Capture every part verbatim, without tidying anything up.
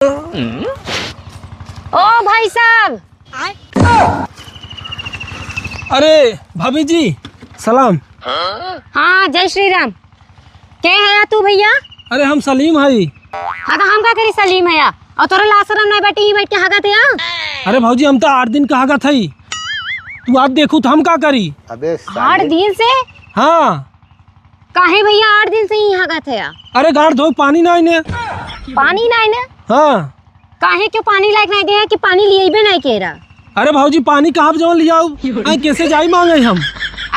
ओ भाई साहब। अरे भाभी जी, सलाम। हाँ, जय श्री राम। के है तू भइया? अरे हम सलीम हई। हाँ, तो हम का करी सलीम है या? और तोरे लाज सरम नहीं बैठी, बैठ के हगत है या? अरे भौजी, हम तो आठ दिन का हगत हई। तू आज देखू तो हम का करी? अबे साले। आठ दिन से? हाँ। काहे भइया आठ दिन से ही हगत है या? अरे गाड़ धोए पानी ना आइने। पानी ना आइने? हाँ। काहे क्यों पानी लायक नहीं गया कि पानी लिएबे नहीं के रहा? अरे भौजी, पानी कहाँ जवन लियाऊ? आए कैसे जाई मांगे हम?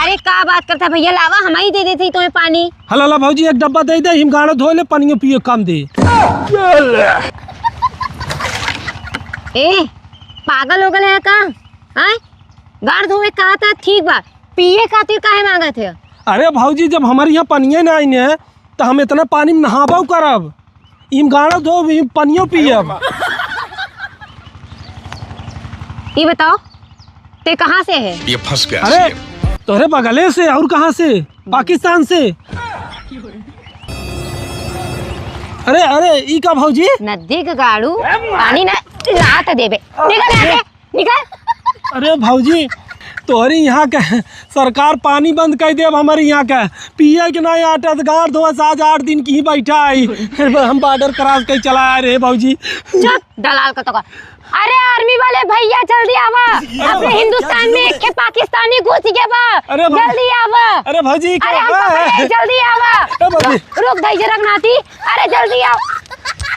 अरे का बात करता भइया, लावा हम ही दे देते तुम्हें पानी। हला ला भौजी, एक डब्बा दे दे, हम गाड़ा धोए ले, पानी पिए काम दे। ए, पागल हो गए है का? हाँ, गाड़ धोवे कहा था ठीक बा, पिए खातिर काहे मांगत है? अरे भौजी, जब हमारे यहाँ पनिये ना आइने तो हम इतना पानी में नहाबो करब, इम गाड़ा धोब, इम पनियो पियब। ये बताओ, ते कहाँ से है? ये फंस गया अरे, सीएम। तोहरे बगले से, और कहाँ से? पाकिस्तान से। अरे, अरे, ई का भौजी? नदी के गाड़ू, पानी ना, लात देबे। निकल यहाँ से। निकल। अरे भौजी, तोहरी यहाँ के सरकार पानी बंद कर दे अब हमारे यहाँ के। पिए के नहीं आटा, तो गाड़ धोस, आज आठ दिन की ही बैठा आई। हम बॉर्डर क्रॉस कर चला आए रहे भौजी। चुप, दलाल का तो का। अरे आर्मी वाले भइया, जल्दी आवा। अरे अपने भौजी, हिंदुस्तान में एक पाकिस्तानी घुस गया बा। अरे भौजी। जल्दी आवा। अरे भौजी, अरे का हमको है? पता है, जल्दी आवा। अरे भौजी। रुक, रुक, धैर्य रख नाती। अरे जल्दी आओ।